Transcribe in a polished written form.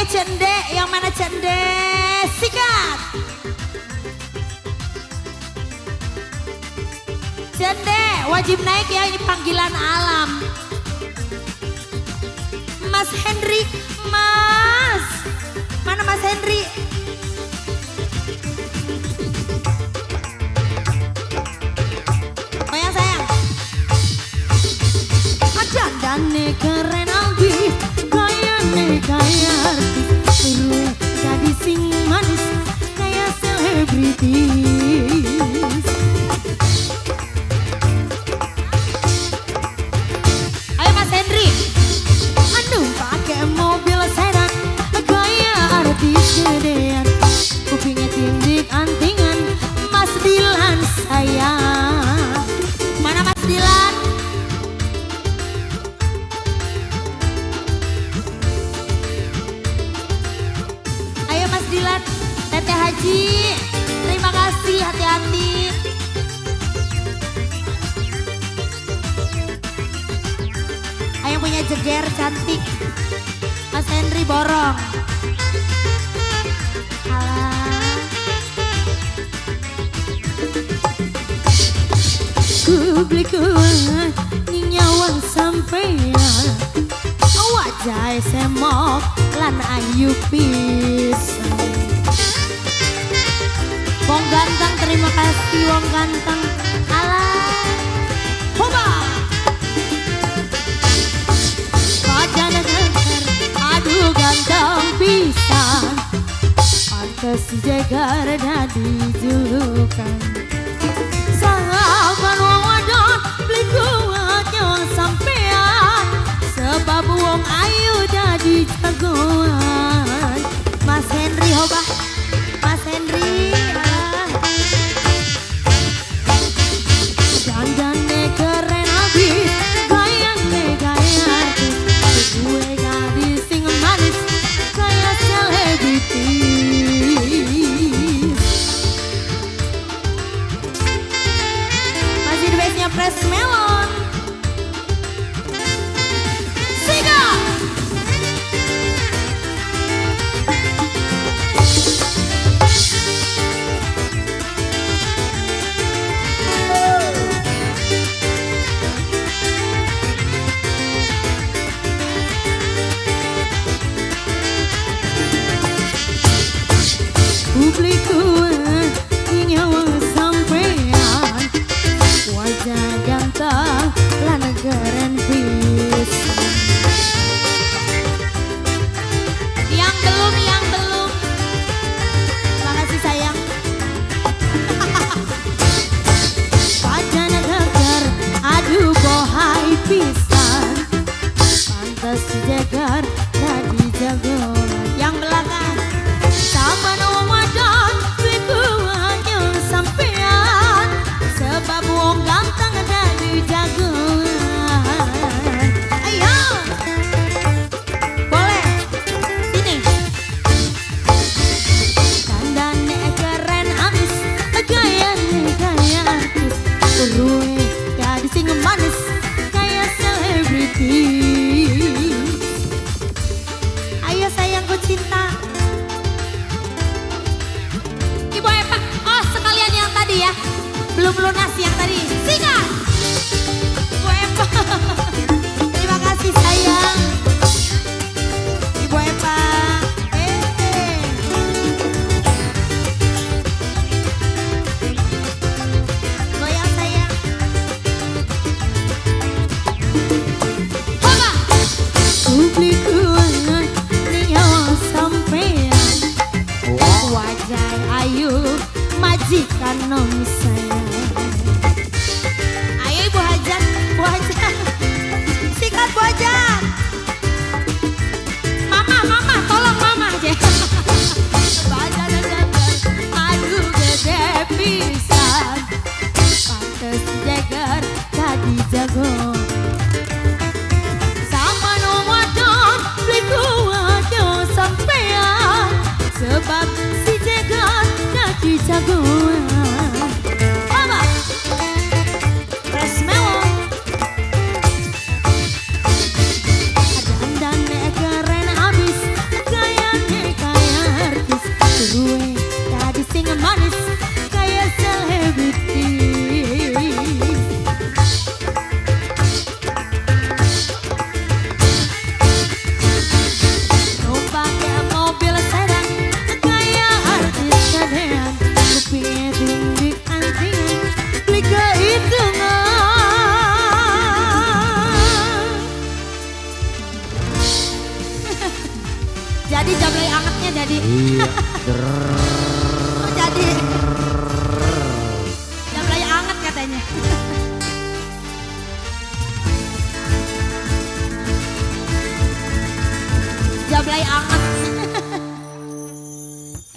Cende, yang mana Cende? Sikat. Cende, wajib naik ya, ini panggilan alam. Mas Henry, Mas. Mana Mas Henry? Goyang sayang. Dandane keren abis, gayane kaya artis, ruwe gadis sing manis kaya selebritis. Ayo Mas Henry. Aduh pakai mobil sedan, gaya artis gedean, kupingnya tindik antingan, Mas Dilan sayang. Mana Mas Dilan? Ayo Mas Dilan, Teteh Haji, terima kasih, hati-hati. Ayo punya jeger cantik, Mas Henry borong. Alah. Ku beli kuat ning nyawang sampeyan, wajah semok lan ayu pisan. Wong ganteng, terima kasih wong ganteng. Alah. Hoba. Wajahnya geger, aduh ganteng pisan, pantes jeger dadi julukan. Saban wong wadon beli kuat nyawang sampean, sebab wong ayu dadi jagoan. Mas Henry hoba, Mas Henry. Ah. Dandane keren abis, gayane gaya artis, gue gadis sing manis kaya selebritis. Masih di base-nya Fresh Melon. Siga. Publik kuat nyawang sampean, wajah ganteng lan keren pisan. Yang belum, yang belum. Makasih sayang. Wajahnya geger, aduh bohai pisan, pantes jeger dadi jagoan. Yang belakang. Sama wong wadon beli kuat nyawang sampean, sebab wong ganteng dadi jagoan. Ayo. Boleh. Sini. Dandane keren abis, gayane kaya artis, ruwe gadis sing manis kaya selebritis. Ayo sayangku cinta. Ibu Eva, oh sekalian yang tadi ya, belum lunas yang tadi. Sikat. Ibu Eva, terima kasih sayang. Ibu Eva, Goyang sayang. Hoba. Publik kuat nyawang sampean, wajah ayu majikan nom.